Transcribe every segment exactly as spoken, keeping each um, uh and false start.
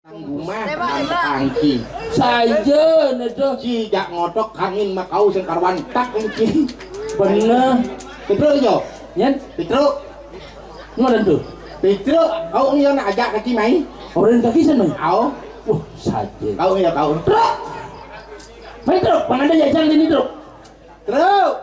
Nang bumah, nang tetangki. Saja, nedo. Ci jak ngotok angin makau sing karuan tak, ci. Bener. Pitruk, yo. Nyen? Pitruk. Ngono tuh. Pitruk, kau ngiyo nak ajak kaki mai? Orang kaki sana. Au. Wah, saja. Kau ngiyo, kau. Truk. Mai truk, panganda jajang dini truk. Truk.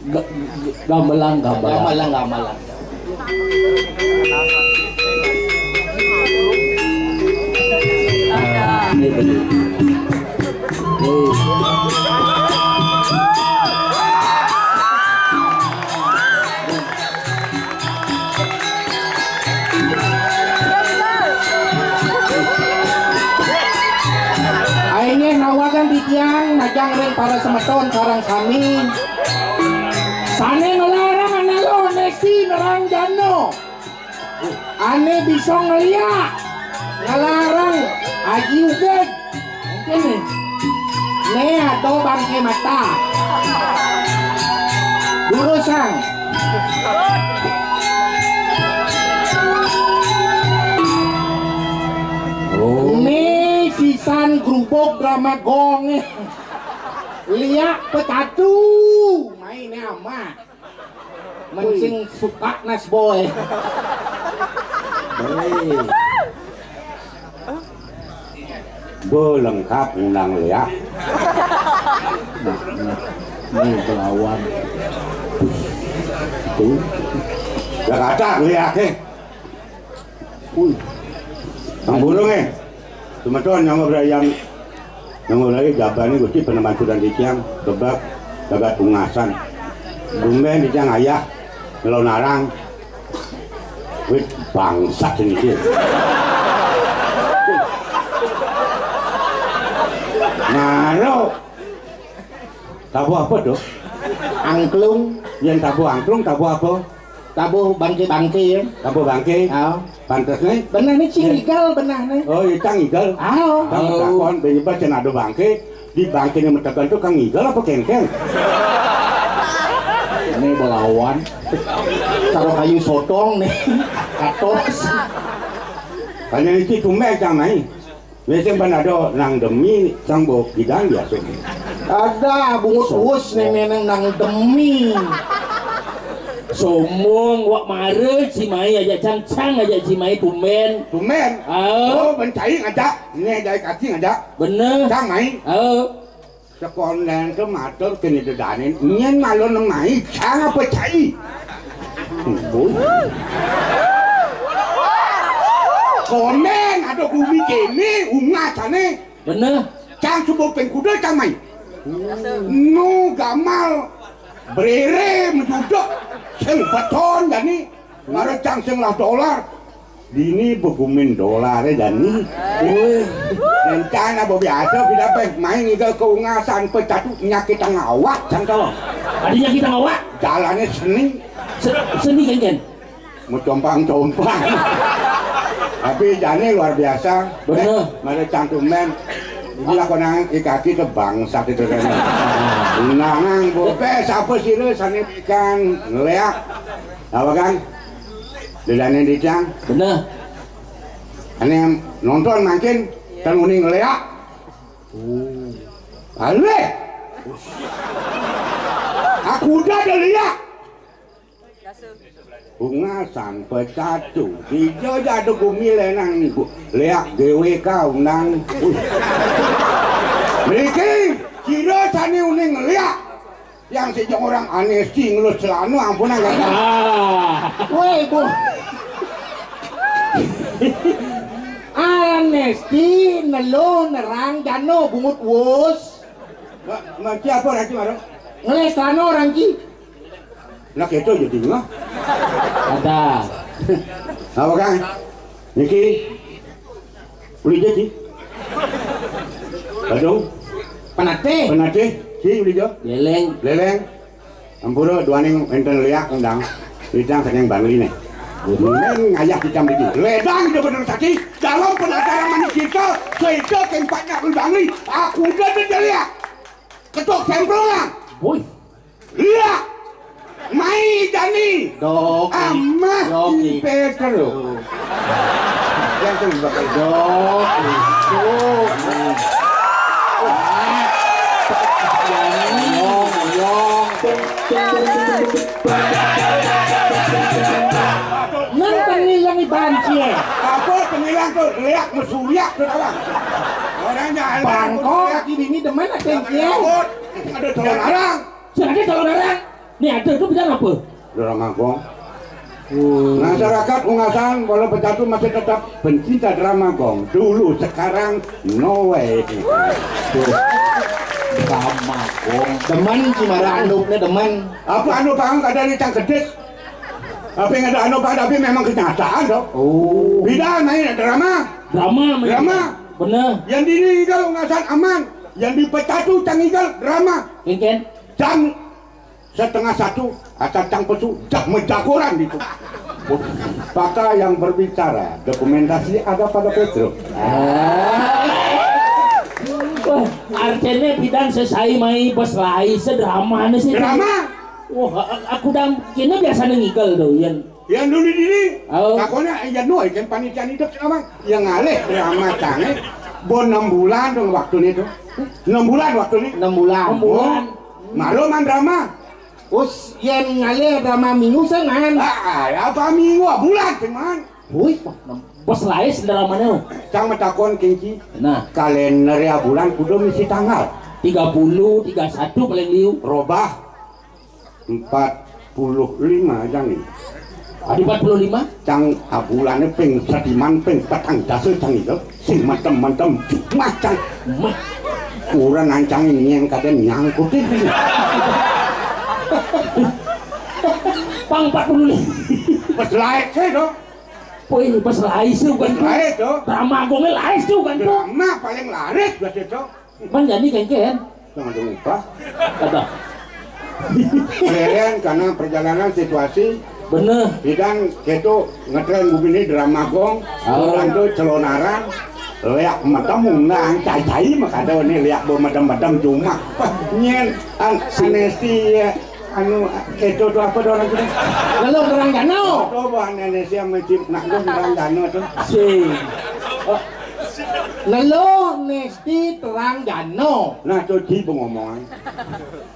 Ga- ga- gamelan, gamelan. Gamelan, gamelan. Ah, ini betul. Aine nawagan titiang majeng ring para semeton sareng sami. Sane ngelarang anak lo nesti nerang jano. Ane bisa ngeliak, ngelarang Aji Ugeg. Mungkin nih. Nih, atau bangke mata. Durusang. Oh. Nih, sisan grubuk drama gong. Liak pecatu. Maine amat. Men sing suka nasboy. Hei. Bo lengkap undang liak. Nih belawan. Tuh. Jakarta liak, eh. Wih. Nang burung, eh. Semeton nyangga berayam. Nyangga berayam jabane Gusti peneman sudan titiang kebak jagat ungasan. Dumben titiang ayah ngelonarang. Wit bangsat ini sih. Naro. Tabuh apa tuh? Angklung. Yang tabuh angklung, tabuh apa? Tabuh bangke-bangke ya. Tabuh bangke. Oh. Pantes nih. Benar nih cing igal benar nih. Oh, iya cang igal. Oh. Cang takon benyebas cen ada bangke. Di bangke ini metekan tuh kang igal apa kengkeng? Ini belawan. Taruh kayu sotong nih. Katos. Hanya itu tumben cang naik. Wis sing pan ada nang demi sang bok gidang biasa. Ada bungut uus neng neneng nang demi. Somong wak mare cimai aja cang cang aja cimai tumben. Tumben. Oh. Oh, mencai ngajak, nih dari kaki ngajak. Bener. Cang mai. Oh. Sekonden ke matur kene dedanen, nyen malu nemai cang apa cai? Komen ada gumi kene ungasane. Bener. Cang subuh pengkuda cang mai. Nu gamal brere menduduk sing beton jani mara cang sing lah dolar. Dini begumin dolare jani. Wih. Rencana bo biasa pida pe main iga keungasan pecatu nyakitang awak cang to. Adi nyakitang awak? Jalane seni. Se- seni kengken. Mecompang-compang. Tapi jani luar biasa. Bener. Eh, mare cang tumen. Inilah konangan i kaki ke bangsat itu kan. Undangan bope sapa sira sane ikan ngeleak. Apa kan? Dedane dicang. Bener. Ane nonton mangkin kan uning ngeleak. Oh. Ale. Aku udah ada liak. Bungasan pecatu. Dija jadu gumi lenang niku. Leak G W K undang. Wih. Mriki sira sane uning ngeliak. Yang sejak orang anesti ngelus celana ampunan kata. Ah. Woi, Bu. Anesti nelo nerang jano bungut wus. Ma- Mati apa nanti marah? Ngeles celana orang ki. Nak itu jadi ngah. Ada. Apa kan? Niki. Uli jadi. Badung. Penate. Penate. Si uli jo. Leleng. Leleng. Ampura duaning enten liak endang. Lidang saking Bangli nih. Men ngayah kita mriki. Ledang itu bener tadi. Dalam penataran manis kita, saya kempatnya uli Bangli. Aku udah ada liak. Ketok semprongan. Woi. Liak. Mai jani. Dok. Amah Dok, Ki Peter lho. Yang sing bakal Dok, itu. Yang, yang. Nang tengil yang iban cie. Apa tengil yang tu? Liak mesuriak tu orang. Orangnya Bangkok, laki bini demen ada yang cie. Ada calon arang. Sing ada calon arang. Ni ada tu bidang apa? Drama gong. Masyarakat Ungasan, walau pecandu, masih tetap pencinta drama gong. Dulu, sekarang, no way. Drama gong. Demen, cuma anu ni demen. Apa anu bang ada ni cang kedis? Apa yang ada anu bang, tapi memang kenyataan dong. Oh. Bidang main drama. Drama, main drama. Bener. Yang diri itu Ungasan aman. Yang di pecandu cang itu drama. Ken, ken. Jam setengah satu, asal cang pesu, jak mejagoran itu. Maka yang berbicara, dokumentasi ada pada Petruk. Wah, artinya bidang sesai mai bos lai sedrama nih sih. Drama. Wah, aku dang kini biasa ngigel tuh, Yan. Yang dulu diri, oh. Takutnya yang dua kan panitia hidup sekarang. Yang ngalih drama canggih. Bon enam bulan dong waktu itu. Enam bulan waktu ini. Enam bulan. Enam bulan. Malu main drama. Us, yang ngalih drama minggu sih, Man. Ah, ah, apa minggu, ah, bulan sih, Man. Wih, bos lais drama mana? Cang metakon kinci. Nah. Kalender ya bulan kudu misi tanggal. Tiga puluh, tiga satu paling liu. Robah empat puluh lima jang ni. Ada empat puluh lima? Cang abulane ping sediman ping petang dasa cang itu. Sing mentem-mentem Jumat cang. Mah. Kurang ancang ini yang kadang nyangkut ini. Pang empat puluh lima. Pas laik saya dong. Wih, pas laik sih bukan tuh. Laik tuh. Drama gongnya laik sih bukan tuh. Drama paling laris buat itu. Man jadi kengken. Jangan lupa. Kata. Keren karena perjalanan situasi. Bener. Bidang keto ngetren bumi ini drama gong. Oh. Orang tuh celonaran. Liak metem undang cai-cai makado nih liak bo medem-medem cuma. Nyen an anesti ya. Anu, keto tuh apa doang gitu? Lalu terang jano. Tuh bahan Indonesia mesti nak tuh terang jano tuh. Sing. Oh. Lalu nesti terang jano. Nah, cuci pengomongan.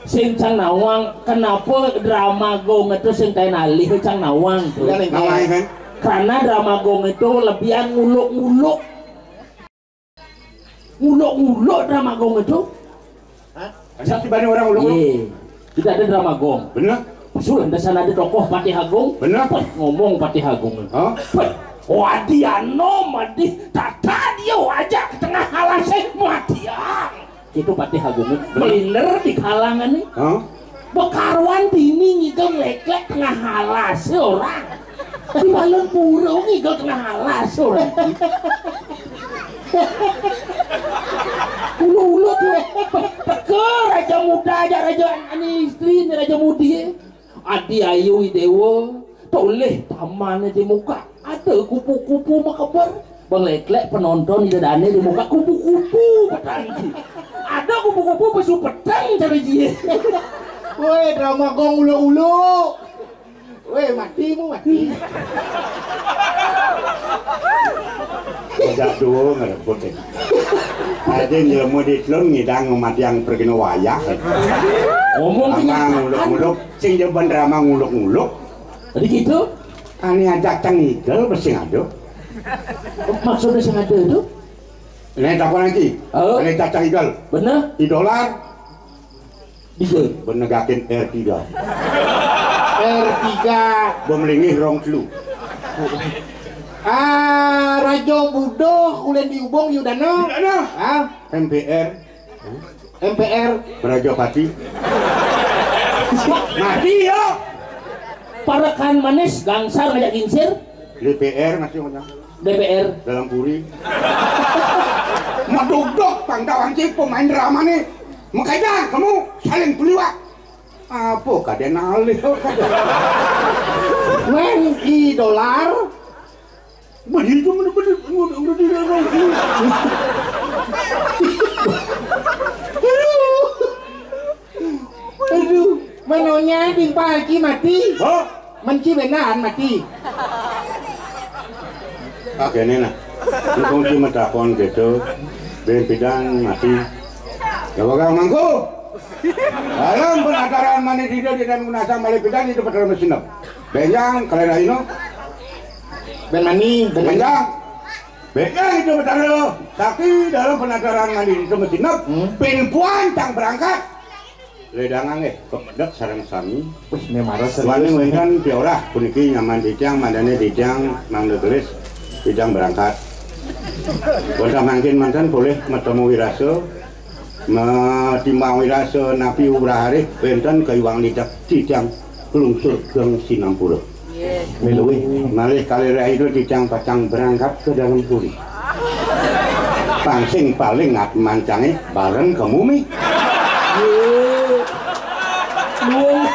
Sing cang nawang, kenapa drama gong itu sing tain alih cang nawang tuh? Nawang kan? Karena drama gong itu lebihan nguluk-nguluk. Nguluk-nguluk drama gong itu. Hah? Siapa sih banyak orang nguluk-nguluk? Iya. Tidak ada drama gong. Bener? Sudah ada sana ada tokoh Patih Agung. Bener? Peh, ngomong Patih Agung. Hah? Peh, wadiano madih tata dia wajah ke tengah halasnya matiang. Itu Patih Agung. Bener? Melinder di kalangan nih. Hah? Bekaruan bini ngigel leklek tengah alas orang. Di balon pura ngigel tengah alas orang. Ulu-ulu tuh. Teka raja muda aja raja ani istri ni raja mudi. Adi ayu idewa. Toleh taman di muka. Ada kupu-kupu makabar. Bang leklek penonton di dadane di muka kupu-kupu petang. Ada kupu-kupu pesu petang cara jie. Woi, drama gong ulo-ulo. Woi, mati mu mati. Tidak dua ngerebut deh. Aja jelema di telun ngidang mati yang pergi wayah. Ngomong apa nguluk-nguluk? Sing jawaban drama nguluk-nguluk. Tadi gitu. Ani ajak cang igel mesti ngadu. Maksudnya sing ada itu? Ini takon lagi. Oh. Ini cacang igel. Bener? Di dolar. Bisa. Benegakin R tiga. R tiga. Bemelingih rong telu. Ah, Rajo Budo, kulen di Ubung, Yudana. Yudana. Ah. M P R. M P R. Beraja Pati. Mati ya. Parekan manis, gangsar ngajak gingsir. D P R masih ngomong. D P R. Dalam puri. Madogdog pangkawan cik pemain drama nih. Makanya kamu saling beliwak. Apa kadang alih kok kadang. Main di dolar. Begitu mana bener bener bener bener. Aduh. Aduh. Menonya timpal ci mati. Oh, menci benan mati. Ah, kene nah. Untung ci matakon gitu. Ben pidan mati. Ya, bagang mangku. Dalam penataran mani tidak di dan menasa malih pidan itu betul mesinep. Benjang, kalian ayo. Ben mani, ben mani. Benjang. Benjang itu betul. Sakti dalam penataran mani itu mesinep. Hmm. Pin puan cang berangkat. Ledangan nggih, pemedek sareng sami. Wis, ne marah serius. Wani wénten piorah puniki nyaman titiang, mandane titiang mangda gelis, titiang berangkat. Wénten mangkin manten polih matemu wirasa, matimbang wirasa napi wurah arih, wénten kaiwang lidak titiang lungsur geng sinampura. Miluih. Malih kalih rai itu titiang pacang berangkat ke dalam puri. Pangsing paling ngat mancange bareng ke mumi. Luwung.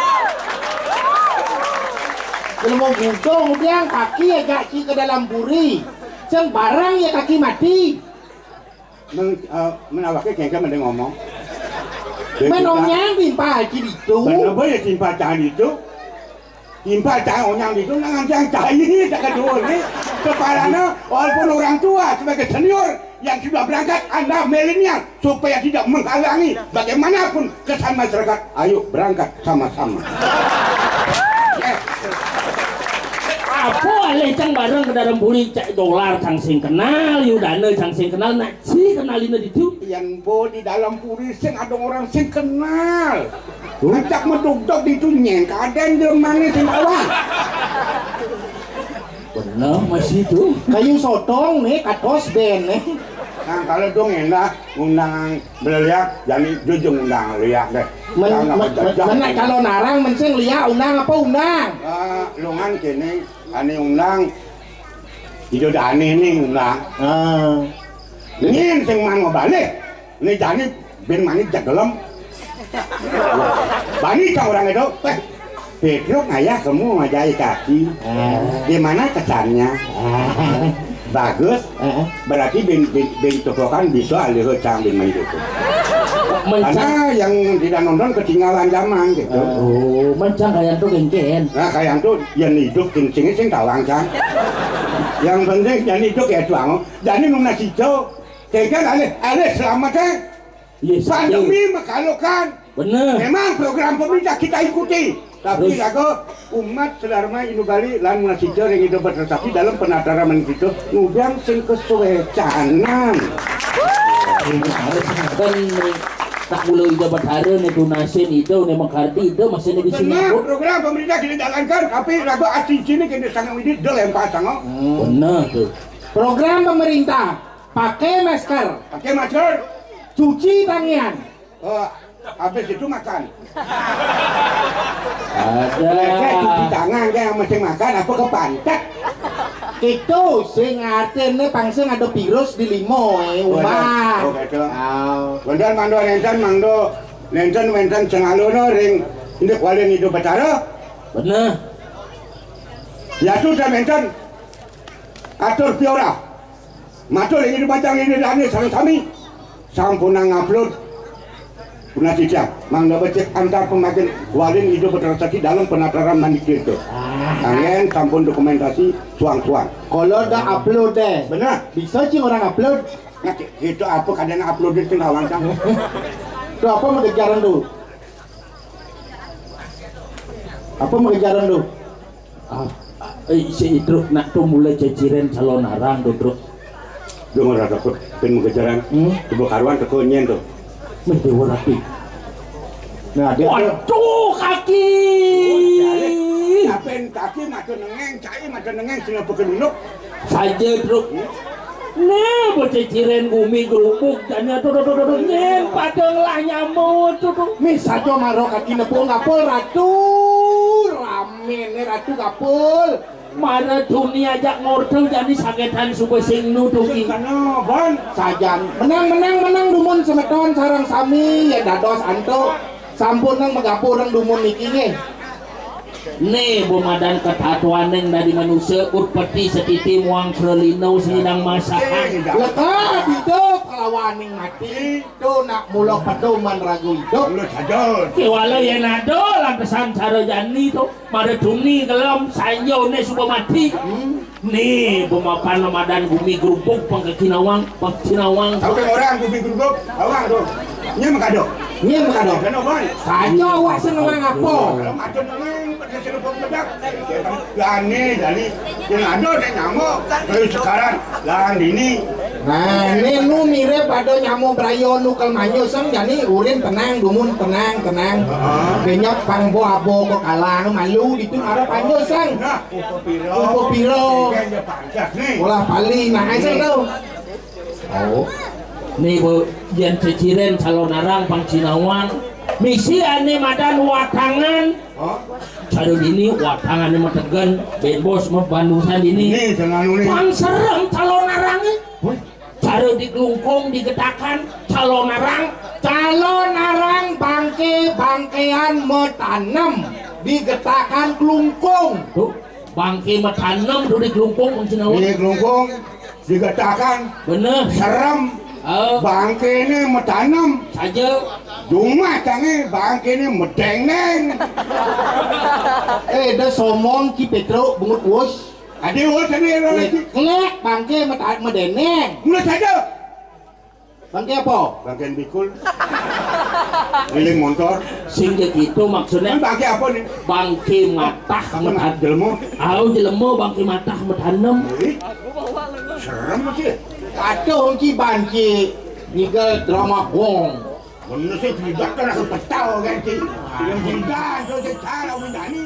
Ilmu guntung tiang kaki ajak ci ke dalam puri. Sing bareng ya kaki mati. Men, eh, men awake kengke mending ngomong. Menonyang timpal ci ditu. Bener apa ya timpal cang ditu? Timpal cang onyang ditu nang anjang cai tak kedua ni. Kepalanya walaupun orang tua sebagai senior yang sudah berangkat, Anda milenial supaya tidak menghalangi bagaimanapun kesan masyarakat. Ayo berangkat sama-sama. Apa alih cang bareng ke dalam puri cak dolar cang sing kenal, yudana cang sing kenal, nak si kenalina ditu. Yang bo di dalam puri sing ada orang sing kenal. Huh? Acak medugdog ditu nyen, kaden dia mana sing kawan. Bener masih tu. Kayu sotong nih, katos ben nih. Nah, kalau dong endah undang beleliak, jadi jujung undang liak deh. Men, men, men, men, kalau narang mensing liak undang apa undang? Ah, lungan kene, ane undang. Ijo dane nih undang. Ah. Nyen sing man mau balik. Ini jani ben mani jegelem. Bani ka orang itu, eh, Pedro ngayah kamu majai kaki. Ah. Gimana kesannya? Ah. Bagus. Ah. Berarti ben ben ben tokokan bisa alih cang ben mani itu. Karena yang tidak nonton ketinggalan zaman gitu. Oh, mencang kayak tuh kengken. Nah, kayak tuh yang hidup kencing sing tawang cang. Yang penting yang hidup ya tuang. Jadi nuna situ, kengken alih alih selamat eh. Yes, pandemi makalukan. Bener. Memang program pemerintah kita ikuti. Tapi lagu umat sedharma Indu Bali lan menasih ring hidup bertetapi dalam penataran itu ngubang sing kesuecanan. Ini harus ngeten nih. Tak mula Ida Bathara nih tunasin Ida nih mengharti Ida masih nih di Singapura. Program pemerintah kita jalankan, tapi lagu asli sini kita sangat ini dia lempar sangat. Hmm. Bener tuh. Program pemerintah, pakai masker. Pakai masker. Cuci tangan. Oh, habis itu makan. Ada. Kayak cuci tangan kayak masih makan apa ke pantat? Itu sing artine pangsing ada virus di limo eh, umah. Oh, gitu. Ah. Bener mangdo nenten mangdo nenten wenten cengaluna ring indik wali hidup Betara. Bener. Ya sudah nenten. Atur piora. Matur ing Ida Bajang Ida Dane sareng sami sampun ngupload. Punah titiang mangda becik antar pemakin walin Ida Betara Sakti dalam penataran manik itu. Anggen sampun dokumentasi suang-suang. Kalau udah upload deh. Benar. Bisa sih orang upload. Nah, itu apa kadang upload itu ngawang kan? Itu apa mau kejaran tuh? Apa mau kejaran tuh? Ah, eh, si Truk nak tu mula ceciren calon arang tu, Truk. Dia mau rasa pun pin mengejaran. Hmm? Coba karuan teko nyen tu. Meh dewa rapi. Nah, dia tu. Waduh, kaki. Ngapain kaki mata nengeng, cai mata nengeng, sehingga pekelunuk. Saja, Truk. Nah, bocah ciren gumi gerubuk dan tuh tuh tuh tuh nyen padang lah nyamut tuh tuh. Mis saja maro kaki nepung ngapul ratu. Rame nih ratu ngapul. Mara dunia ajak ngortel jani sagetan suba sing nu dugi. Sajan menang menang menang dumun semeton sarang sami ya dados antuk sampun nang megapur nang dumun niki nggih. Né bemadan katatoaning dadi manusa, utpeti setiti muang krelino sinidang masakan. Leka ditu kalawaning mati, tu nak mula pedoman ragu idup. Mula saja. Kéwala yén ada lantesan cara jani to, mara tuni kelem sanjauné suba mati. Hmm. Né bemapan madan gumi grubug pangkacinawang, pangkacinawang. Tahu kan orang gumi grubug? Awak tu. Nya makado. Nya makado. Kena boy. Saja awak seneng apa? Kalau macam ni, pada selebok bedak. Lah ni, jadi yang ada dia nyamuk. Kalau sekarang, lah ini. Nah, né nu mirip pada nyamuk berayo nu kal manjus sang jani urin tenang, dumun tenang, tenang. Banyak pang bo abo ko kalang malu ditu mara panjus sang. Nah, upa pira. Upa pira. Kan dia panjang ni. Ulah pali nah aja tau. Oh. Né bo yén ciciren calonarang pangcinawang. Misi ané madan watangan. Hah? Cara dini watangané mategen, bén bos mabandusan dini. Né sing anu né. Pang serem calonarangé. Wih. Cara di klungkung digetakan calonarang. Calonarang bangké-bangkéan matanem digetakan klungkung. Tuh, bangké matanem tuh di klungkung, pangcinawang. Di klungkung digetakan. Bener. Serem. Oh. Bangkéné matanem. Saja. Jumah tangé bangkéné medéngdéng. Eh, da somong Ki Pétruk bungut wus. Adi wus ini lagi. Klek, bangké mata-, medéngdéng. Mula saja. Bangké apa? Bangkén bikul. Ngiling montor. Sing ya gitu maksudnya. Kan bangké apa nih? Bangké matah. Apa matan jelema? Au jelema bangké matah matanem. Ih, serem sih. Kacau ki bangké nigel drama gong. Bener sih, tidak kan aku petau kan sih. Yang cinta, so secara menjadi.